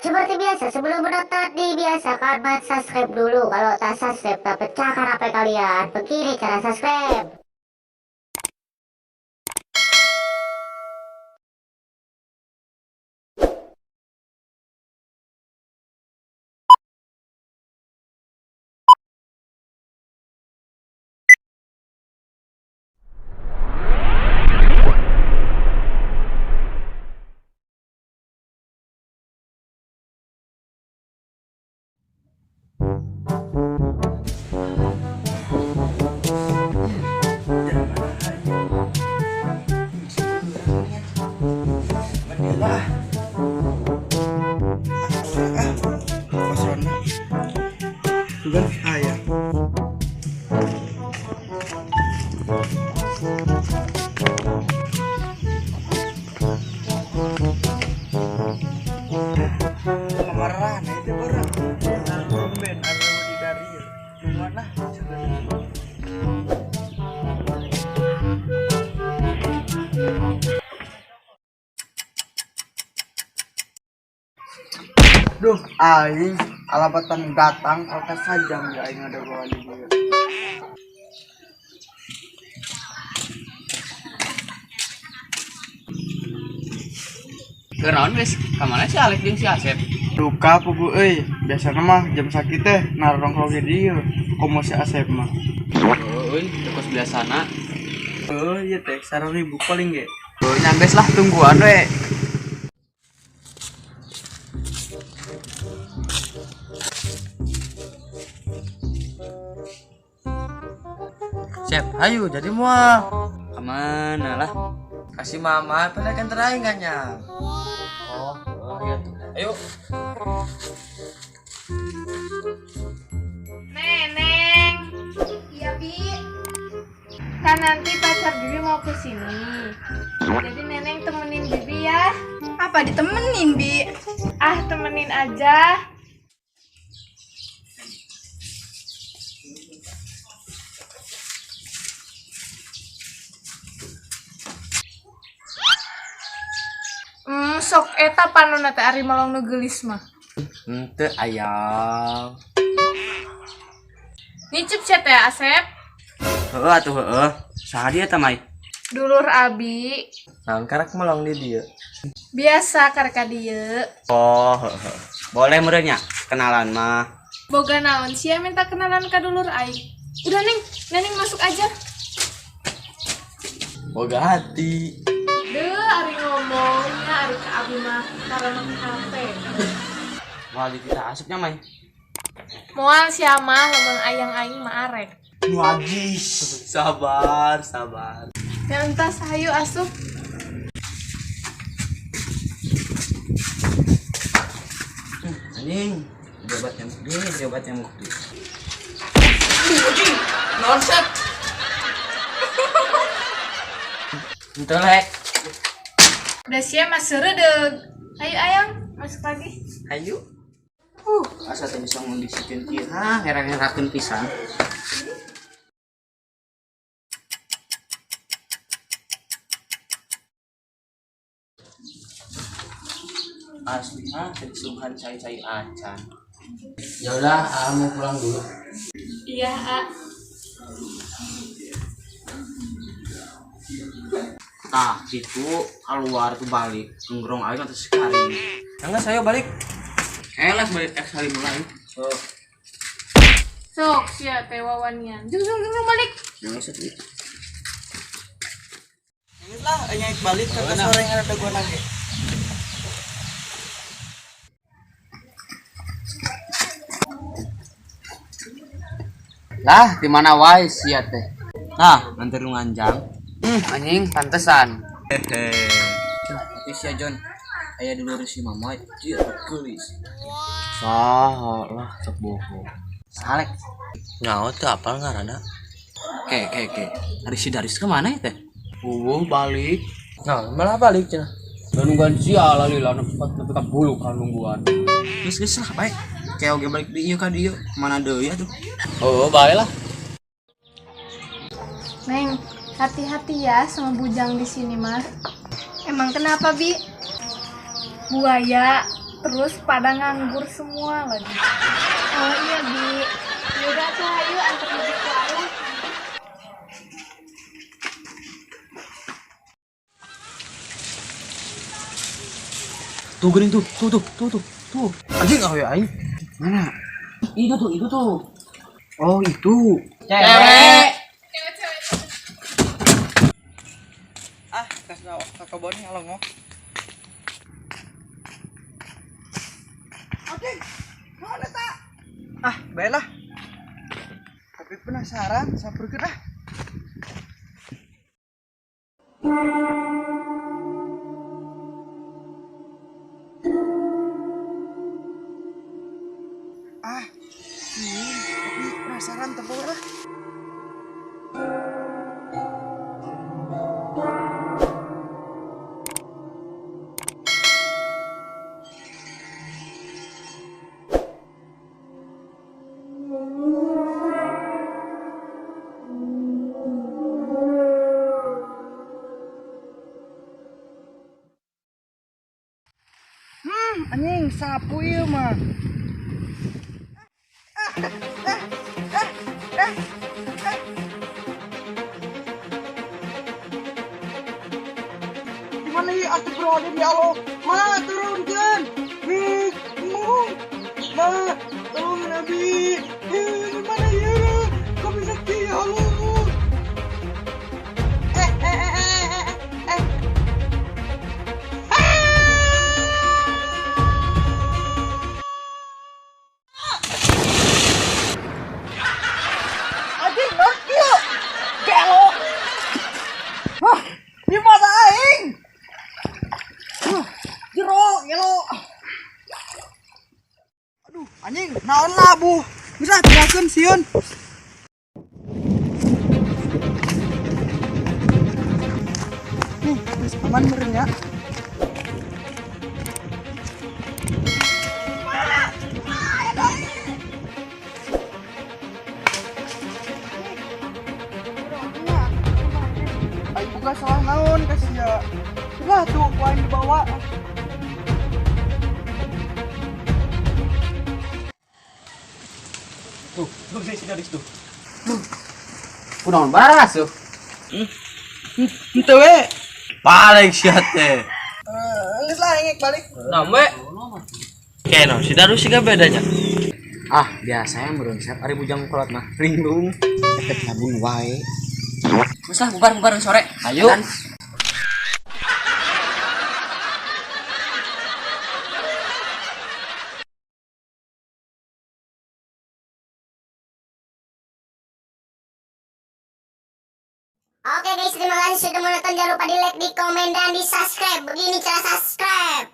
Seperti biasa, sebelum menonton dibiasakan main subscribe dulu. Kalau tak subscribe, tak pecahkan HP kalian. Begini cara subscribe. Lah. Ah, pos ronda. Sugan aya. Kemarin itu orang. Tumben ada di dari. Cuman lah. Duh, aing alabatan datang kalau sajam ya aing ada bawa di dieu. Kenaon guys, kamana si Alek jeung si Asep? Duka pugu euy, biasana mah jam sakit teh narongkrong di dieu. Komo si Asep mah. Euy, kos biasana. Oh iya teh, 1000 paling ge. Oh, nyangges lah tungguan we. Sep, ayo jadi moal. Kamana lah? Kasih mama, pernah kan teraing kan ya? Oh, oh iya tuh. Ayo. Neneng, Iya, Bi. kan nanti pacar Bibi mau ke sini. Jadi Neneng temenin Bibi ya. Apa ditemenin, Bi? Ah, temenin aja. Sok eta panonna teh ari melong nu geulis mah. Ente ayam. Nicip sia teh Asep. Heeh atuh heeh. Saha dia teh Mai? Dulur abi. Naon karak melong di dieu? Biasa karek ka dieu. Oh, heeh. Boleh meureun nya kenalan mah. Boga naon sia minta kenalan ka dulur aing. Udah Neng, Neneng masuk aja. Boga hati. Deuh, ari ngomongnya ari ka abi mah karena HP. Moal kita asupnya Mai. Moal sia mah lamun ayang aing mah arek. Wajis. Sabar, sabar. Ya entas hayu asup. Anjing, obat nyamuk deh, obat nyamuk deh. Anjing, naon Sep? Ente lek. Udah sia mah seureudeg. Ayo ayang, masuk lagi. Ayo. Asa teh bisa ngondisikeun kieu, ha, ngerang-ngerakeun pisan. Asli, ha, tadi sungkan cai-cai acan. Ya udah, ah mau pulang dulu. Iya, A. Tah, gitu keluar tuh balik, nongkrong aing atau sekaring. Enggak, saya balik. Lah balik ek salim mulai. Oh. Sok sia teh wawanian. Jung jung jung balik. Yang sedih. Ingat lah, aing balik ke sore ada dagoan ge. Lah, di mana wae sia teh? Nah, nanti lu nganjang. Anjing, pantesan. Hehe. Tapi sia John, aya dulur si Mama, dia geulis. Saha lah, sok bohong. Salek. Nyawa tuh apal ngaranna? Ke, ke, ke. Ari si Daris kemana ya teh? Uwuh balik. Nah, malah balik cenah. Da nungguan sia lalila nepi ka bulu kan nungguan. Geus geus lah, baik. Kayak oge balik di ieu ka dieu, mana deui atuh. Oh, bae lah. Neng, hati-hati ya sama bujang di sini mah. Emang kenapa, Bi? Buaya. Terus pada nganggur semua lagi. Oh iya, Bi. Yaudah tuh, ayo antar Bibi ke warung. Tuh geuning tuh, tuh tuh tuh tuh. Tuh. Anjing awe aing. Mana? Itu tuh, itu tuh. Oh, itu. Cewek. Ah, kasih ka kebon ngalongok. Anjing, mana tak? Ah, baiklah. Tapi penasaran, samperkeun ah. Ah, tapi penasaran tepung lah. Anjing sapu ieu mah. Di mana ieu astagfirullahaladzim ya Allah. Ma turunkeun. Ma tolong Nabi. Di mana ieu? Kok bisa kieu ya Allah. Di mana aing? Jero, gelo. Aduh, anjing, naon labuh. Geus ah tinggalkeun sieun. Nih, geus aman meureun ya. Bukan salah naon kasih ya. Lah tuh ku aing dibawa. Tuh, tuh si Daris tuh. Kunaon baras tuh? Henteu we. Balik sia teh. Geus lah engek balik. Nah, we. Keno, si Darus siga bedanya. Ah, biasa ya meureun sep ari bujang kolot mah. Ringlung. Efek sabun wae. Geus lah bubar-bubar sore. Ayo. Oke guys, terima kasih sudah menonton. Jangan lupa di like, di komen, dan di subscribe. Begini cara subscribe.